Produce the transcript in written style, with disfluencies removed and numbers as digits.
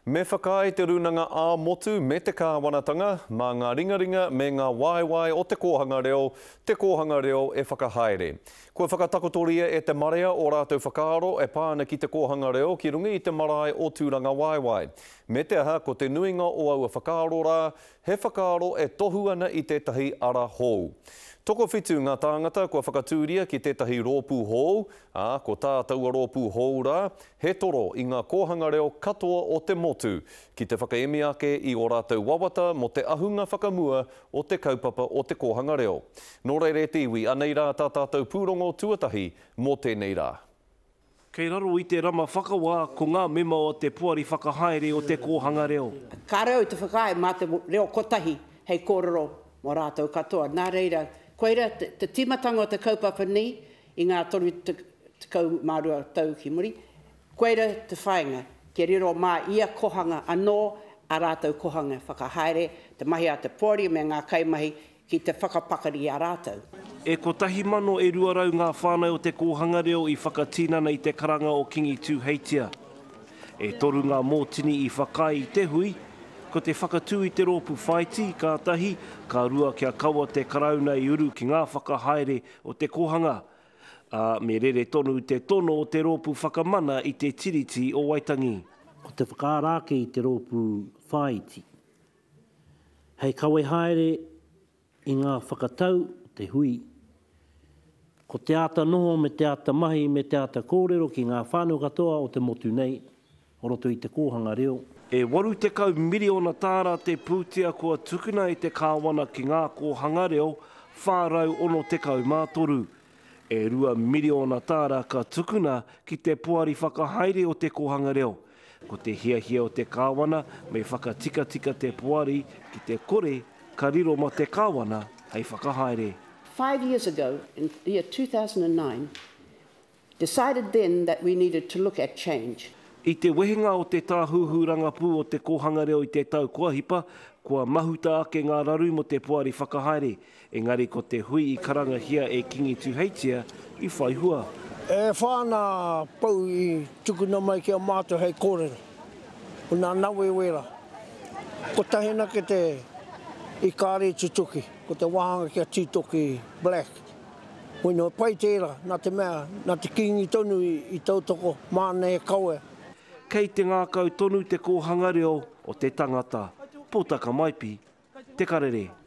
Me whakaae te Rūnanga ā-Motu me te Kāwanatanga, mā ngā ringaringa me ngā waewae o te kōhanga reo, te kōhanga reo e whakahaere. Kua whakatakotoria e te marea ō rātou whakaaro e pā ana ki te kōhanga reo ki runga i te marae o Tūrangawaewae. Me te aha, ko te nuinga o aua whakaaro rā, he whakaaro e tohu ana i tētahi ara hou. Tokowhitu ngā tāngata kua whakatūria ki tētahi rōpū hou, ā, ko tā taua rōpū hou rā, he toro i ngā kōhanga reo katoa o te motu, ki te whakaemi ake i ō rātou wawata mō te ahunga whakamua o te kaupapa o te kōhanga reo. Nō reira e te iwi, anei rā tā tātou pūrongo tuatahi mō tēnei rā. Kei raro i te rama whakawā ko ngā mema o te Poari Whakahaere o Te Kōhanga Reo. Kāre au i te whakaae mā te reo kotahi hei kōrero mō rātou katoa. Nā reira, koira te tīmatanga o te kaupapa nei i ngā 32 tau ki muri, koira te whāinga, kia riro mā ia kohanga anō ā rātou kohanga whakahaere, te mahi a te poari me ngā kaimahi ki te whakapakari i a rātou. E 1,000 e 200 ngā whānau o te kōhanga reo i whakatinana i te karanga o Kingi Tūheitia. E toru ngā mōtini i whakaae i te hui, ko te whakatū i te rōpū whāiti, ka tahi, ka rua kia kaua te Karauna i uru ki ngā whakahaere o te kōhanga, ā, me rere tonu te tono o te Rōpū Whakamana i te Tiriti o Waitangi. Ko te whakaara ake i te rōpū whāiti. Hei kawe haere i ngā whakatau o te hui, ko te āta noho me te āta mahi me te āta kōrero ki ngā whānau katoa o te motu nei, o roto i te kōhanga reo. E 80 miriona tāra te pūtea kua tukuna e te Kāwana ki ngā kōhanga reo 463. E rua miriona tāra ka tukuna ki te poari whakahaere o te kōhanga reo. Ko te hiahia o te Kāwana me whakatikatika te poari, ki te kore, ka riro ma te Kāwana hei whakahaere. Five years ago, in the year 2009, decided then that we needed to look at change. I te wehenga o te Tāhuhu Rangapū o Te Kōhanga Reo i te tau kua hipa, kua mahuta ake ngā raru mō te poari whakahaere. Engari ko te hui i karangahia e Kingi Tuheitia i whai hua. E wha nā pou i tukuna mai ki a mātou hei kōrero, ko nā nawe wera. Kotahi anake te i kāre i tutuki, ko te wāhanga ki a Tītoki Black. Koinā pai tērā, nā te mea, nā te Kīngi tonu i tautoko, māna e kawe. Kei te ngākau tonu te kōhanga reo o te tangata. Pōtaka Maipi, Te Karere.